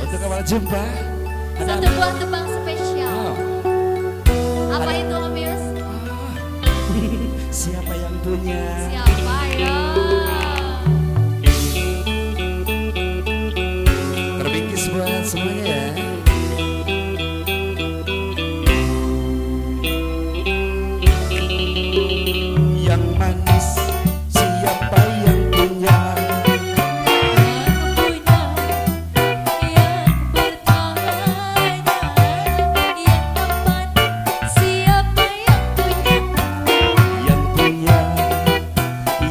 Untuk awal jumpa ada satu buah tembang spesial. Oh. Apa Ada. Itu Om Yus? Siapa yang punya? Siapa ya? Terbingkis buat semuanya ya. Yang manis siapa yang punya? Yang punya, yang bertanya, yang tampan, siapa yang punya? Yang punya,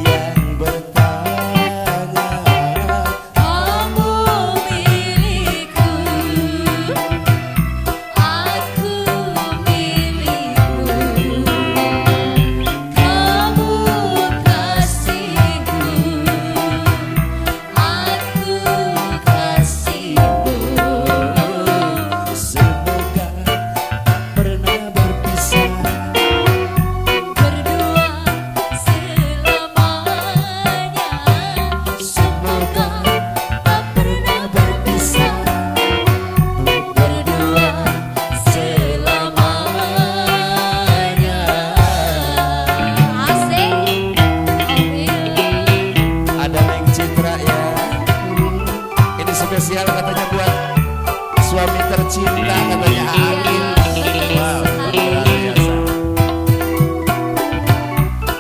yang bertanya. Kamu milikku, aku milikmu. Kamu kasihku, aku kasihmu. Semoga tak pernah berpisah. Berdua selamanya. Semoga tak pernah berpisah. Berdua selamanya. Asik. Ada Neng Citra ya. Ini spesial katanya buat suami tercinta katanya Aakin. Wow, luar biasa.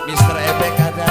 Mr. Ebek ada.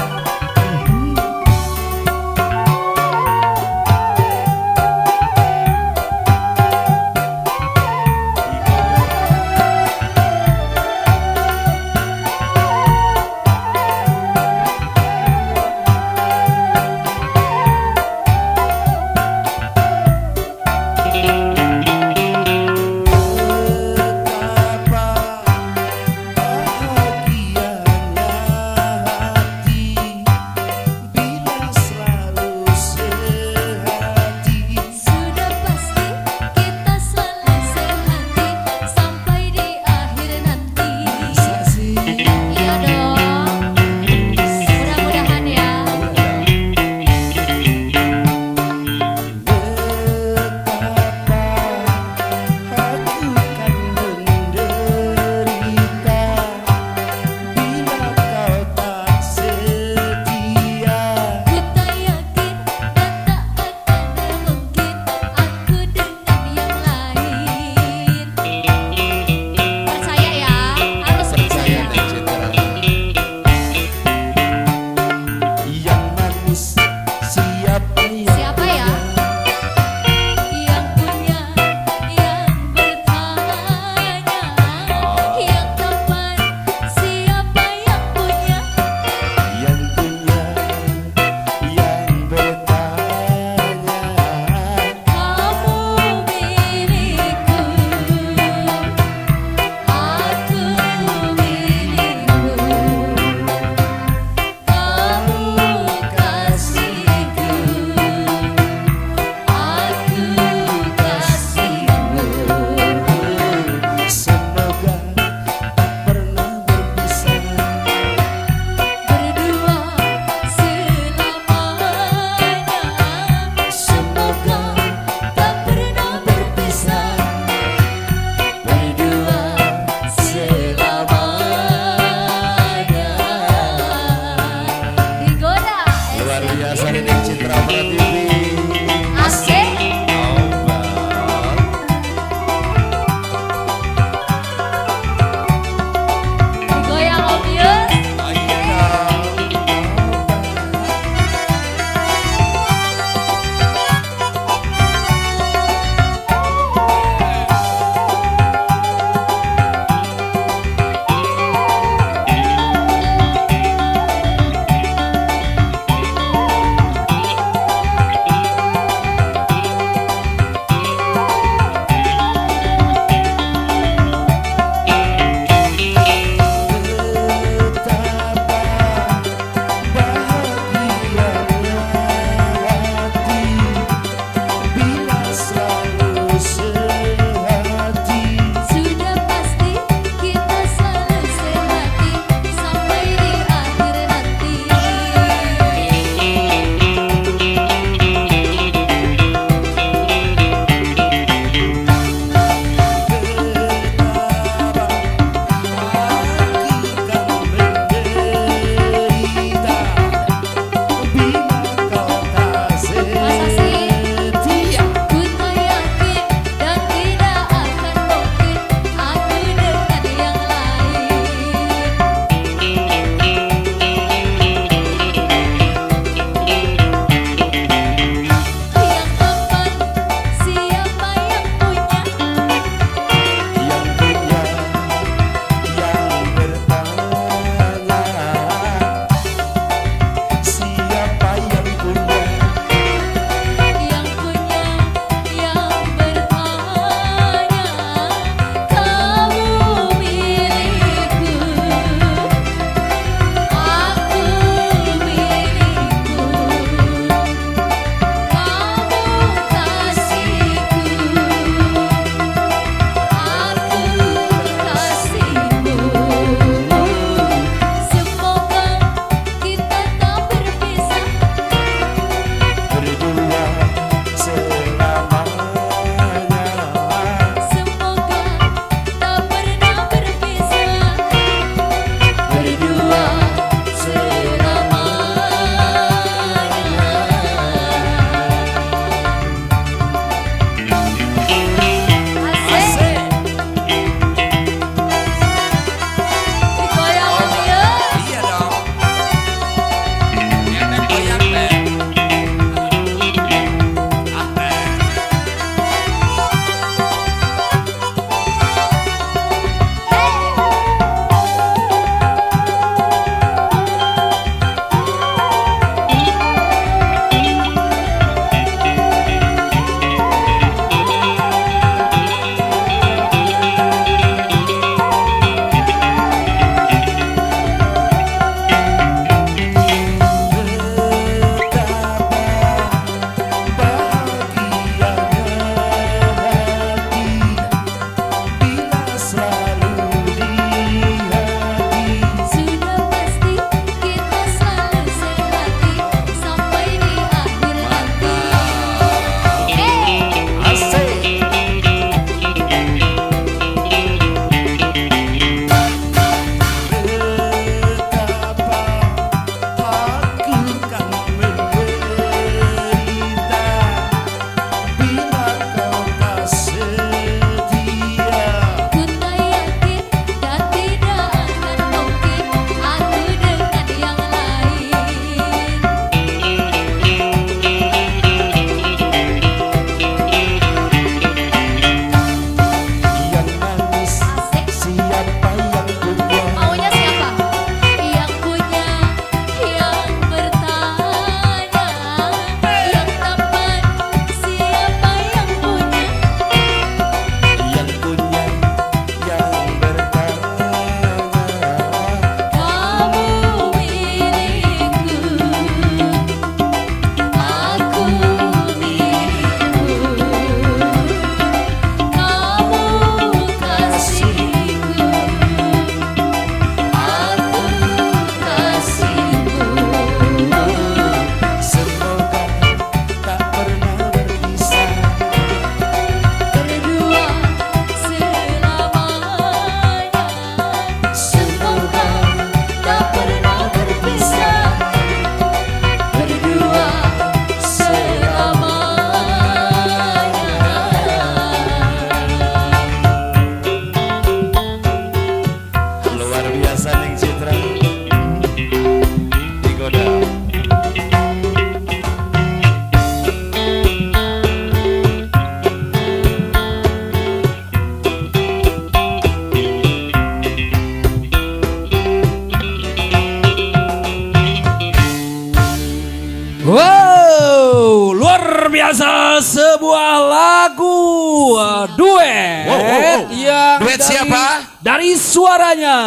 siapa? Dari suaranya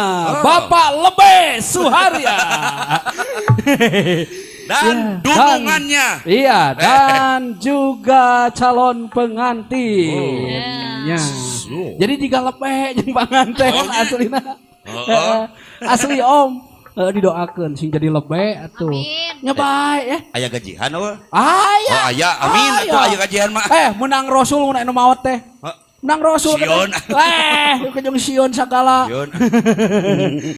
Bapak Lebe Suharya. Dan Ya, dunungannya. Iya, dan juga calon pengantin. Ya. Jadi jika lebe jeung panganten aslina. Asli, Om. Didoakeun sing jadi lebe atuh. Amin. Nya bae ya. Aya gajihan apa? Aya. Oh, aya. Amin atuh aya gajihan mah. Eh, menang Rasul mun anu maot teh. Hah? Menang Rasul. Sieun. Eh, kejong sieun sagala. Sieun.